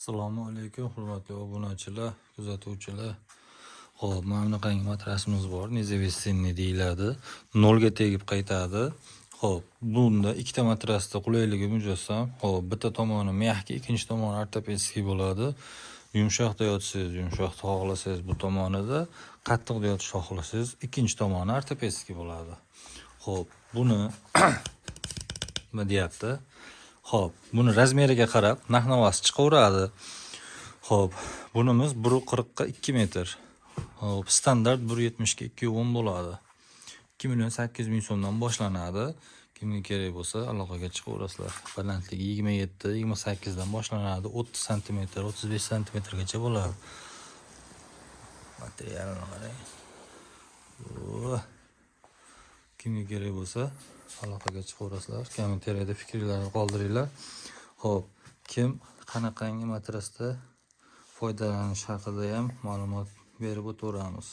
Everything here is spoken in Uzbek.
Assalomu alaykum, hurmatli obunachilar, kuzatuvchilar. Xo'p, mana bunaqangi matrasimiz bor, независимый deyiladi. Nolga tegib qaytadi. Xo'p, bunda ikkita matrasda qulayligi mujassam. Xo'p, bitta tomoni мягкий, ikkinchi tomoni ортопедический bo'ladi. Yumshoqda yotsangiz, yumshoqda xohlasangiz bu tomonida, qattiqda yotishni xohlasangiz, ikkinchi tomoni ортопедический bo'ladi. Xo'p, buni nima deyapti? Xo'p, buni razmeriga qarab narx-navosi chiqaveradi. Xo'p, bunimiz 1.40 ga 2 metr. Xo'p, standart 1.70 ga 2.10 bo'ladi. 2 million 800 ming so'mdan boshlanadi. Kimga kerak bo'lsa, aloqaga chiqaverasizlar. Balandligi 27, 28 dan boshlanadi. 30 santimetr, 35 santimetrgacha bo'ladi. Materialini qarang. Oh. Kimga kerak bo'lsa, aloqaga chiqaverasizlar. Kommentariyada fikringlarni qoldiringlar. Xo'p, kim qanaqangi matrasda foydalanish haqida ham ma'lumot berib o'taveramiz.